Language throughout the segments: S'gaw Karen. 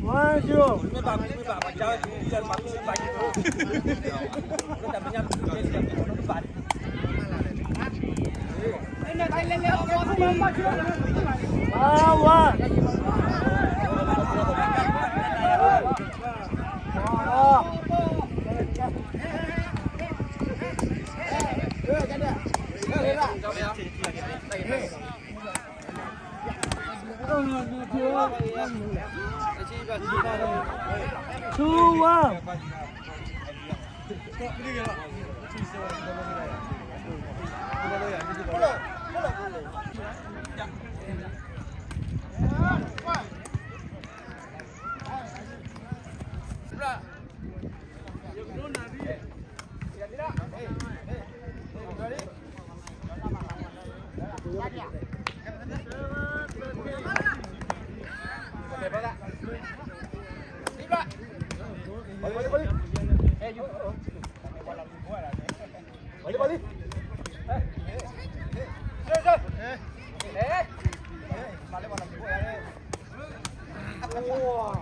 One zero. One one. Two one.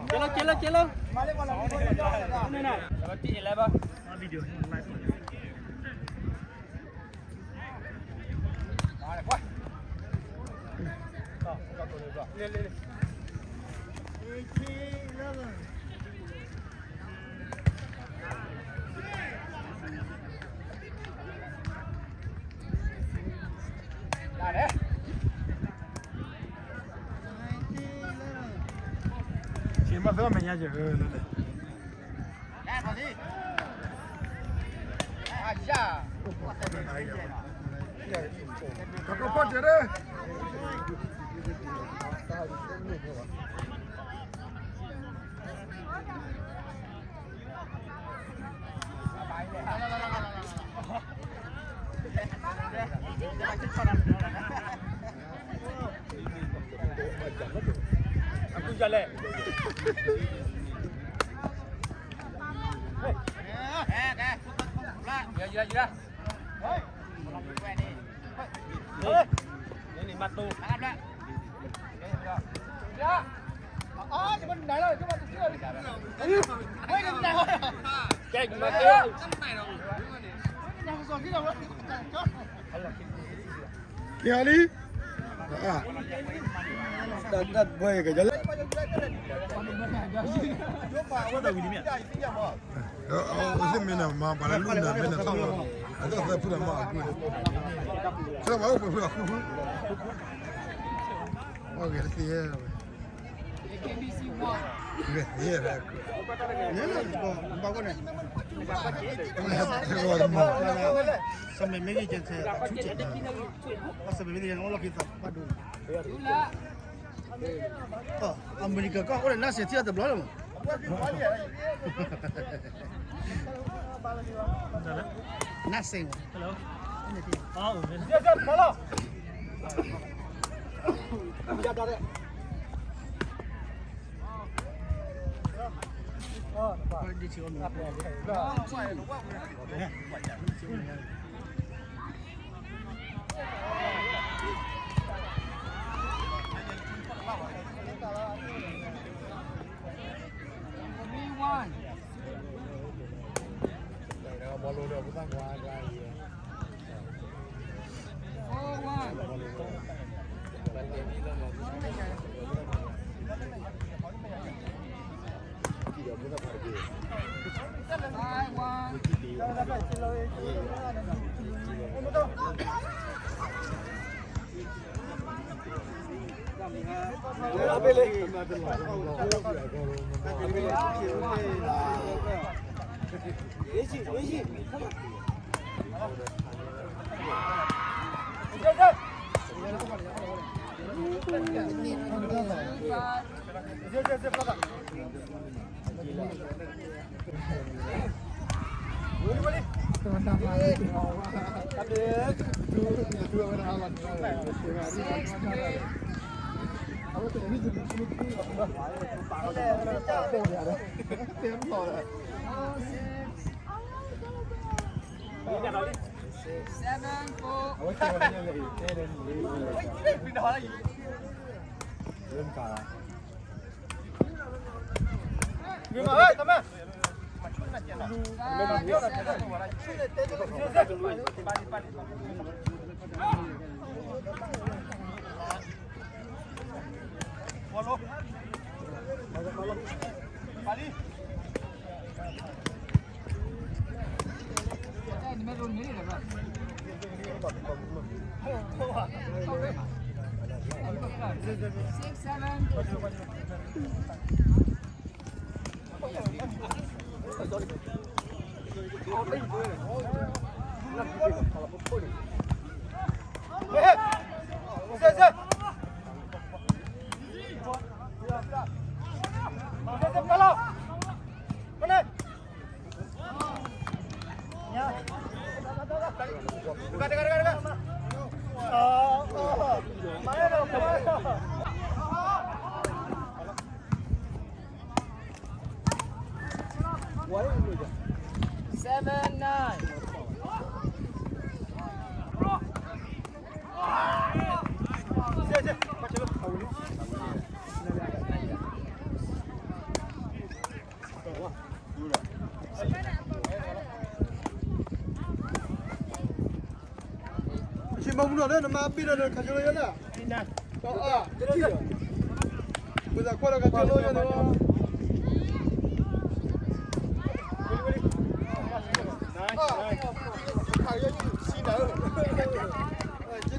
Chelo, chelo, chelo. Video. Chì mă thơ mẹ nhà chữ. Kẹo lí. Tát bơi kơ jálá. Ơ, ơ, ơ, mẹ nè, mà bà lũ nè, mẹ nè, thăm nè. Ơ, ơ, ơ, phun nè, mà, phun nè. Thăm mà, ơ, phun nè, phun, phun. Ơ, kìa, kìa. Kìa, kìa, kìa. Ơ, ơ, ơ, ơ. Ơ, America ကီၢ်အိၣ်ဒီး နါစ့ၤထံအီၣ်တဘျီလၢၤမး နါစ့ၤမး Hello. Oh, yes, yes, hello. Seven, four. Seven, nine. Sima muno le nama bida le kajolo yala. Bida kwala kajolo yala.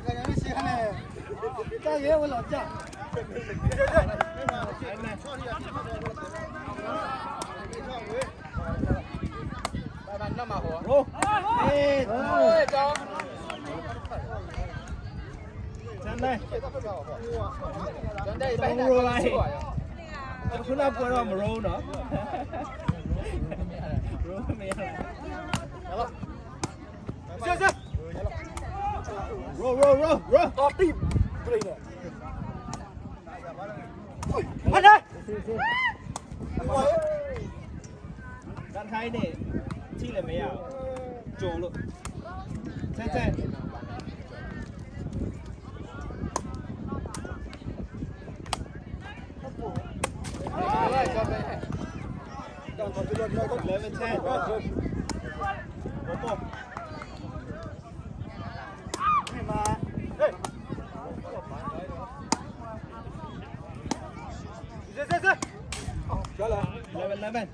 Kaya ni sihane. Kaya wala ja. Roll, roll, roll. Roll, roll, roll, roll. တၢ်ထါအံၤန့ၣ် ထံၣ်လၢမဲာ်ညါ ကၠိလိာ် ဆဲဆဲ eleven ten. Eleven, eleven.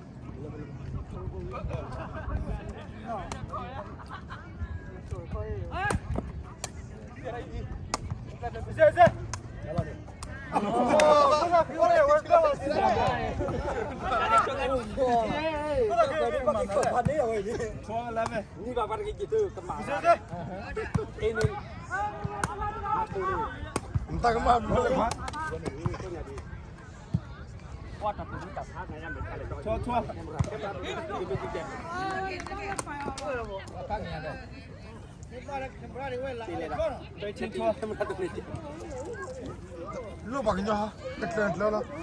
Twelve, eleven. လိၣ်ပှၤကညီ တကျၢၤကျၢၤလီၤ.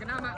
ကနၣ်မး